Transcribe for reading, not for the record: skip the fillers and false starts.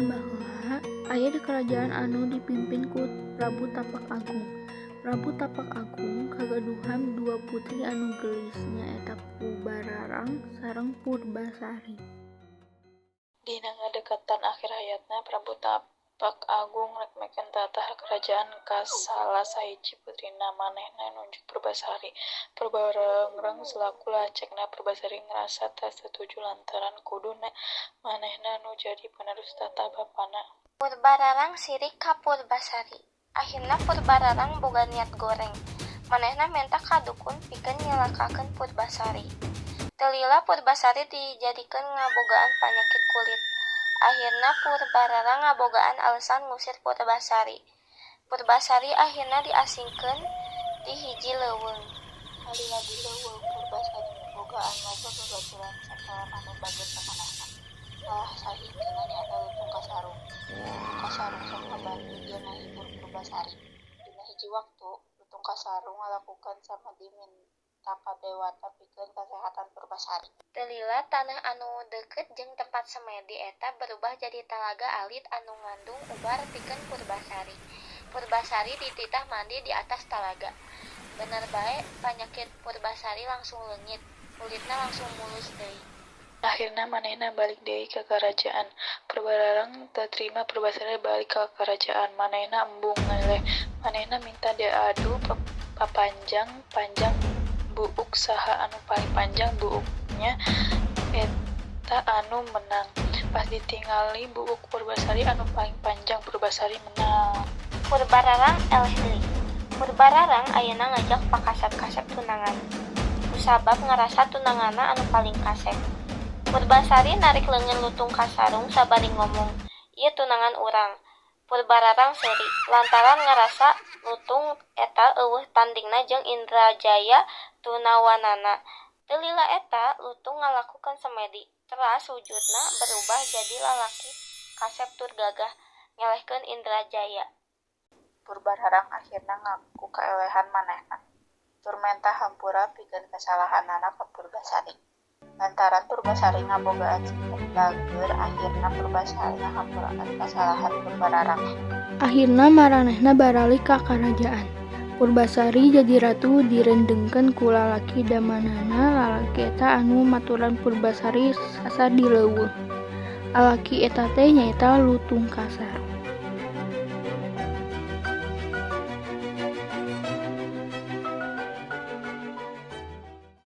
Jaman baheula aya di kerajaan anu dipimpin ku Prabu Tapak Agung. Prabu Tapak Agung kagaduhan dua putri anu geulis, nyaeta Purbararang sareng Purbasari. Dina ngadeukeutan akhir hayatna, Prabu Tapak Agung rek meken tatah karajaan ka salah sahiji putrina. Manehna nunjuk Purbasari. Purbararang salaku lancekna Purbasari ngarasa teu satuju lantaran kuduna manehna nu jadi panerus tahta bapana. Purbararang sirik ka Purbasari. Ahirna Purbararang boga niat goreng. Manehna menta ka dukun pikeun nyelakakeun Purbasari. Teu lila Purbasari dijadikeun ngabogaan panyakit kulit. Ahirna Purbararang ngabogaan alesan ngusir Purbasari. Purbasari ahirna diasingkeun di hiji leuweung. Salila di leuweung, Purbasari mibogaan loba babaturan saklar anu bager ka manehna. Salah sahijina nyaeta Lutung Kasarung. Lutung Kasarung sok ngabantu jeung ngahibur Purbasari. Dina hiji waktu, Lutung Kasarung ngalakukeun samedi minta ka dewata pikeun kasehatan Purbasari. Teu lila taneuh anu deukeut jeung tempat semedi eta berubah jadi talaga alit anu ngandung ubar pikeun Purbasari. Purbasari dititah mandi di atas talaga. Bener bae, panyakit Purbasari langsung leungit, kulitna langsung mulus deui. Ahirna manehna balik deui ka karajaan. Purbararang teu trima Purbasari balik ka karajaan. Manehna embung ngeleh. Manehna minta diadu papanjang-panjang buuk, saha anu paling panjang buukna eta anu meunang. Pas ditingali buuk Purbasari anu paling panjang, Purbasari meunang. Purbararang eleh deui. Purbararang ayeuna ngajak pakasep-kasep tunangan. Kusabab ngarasa tunanganna anu paling kasep. Purbasari narik leungeun Lutung Kasarung sabari ngomong, "Ieu tunangan urang." Purbararang seuri, lantaran ngarasa lutung eta euweuh tandingna jeung Indrajaya tunawanana. Teu lila eta, lutung ngalakukeun semedi, teras wujudna berubah jadi lalaki kasep tur gagah, ngelehkeun Indrajaya. Purbararang akhirna ngaku kaelehan manehna, tur menta hampura pikeun kasalahanana ka Purbasari. Lantaran Purbasari ngabogaan sikap bageur, akhirna Purbasari ngahampuraan kasalahan Purbararang. Ahirna maranehna baralik ka karajaan. Purbasari jadi ratu direndengkeun ku lalaki damanana. Lalaki eta anu maturan Purbasari sasar di leuweung. Lalaki eta teh nyaeta Lutung Kasarung.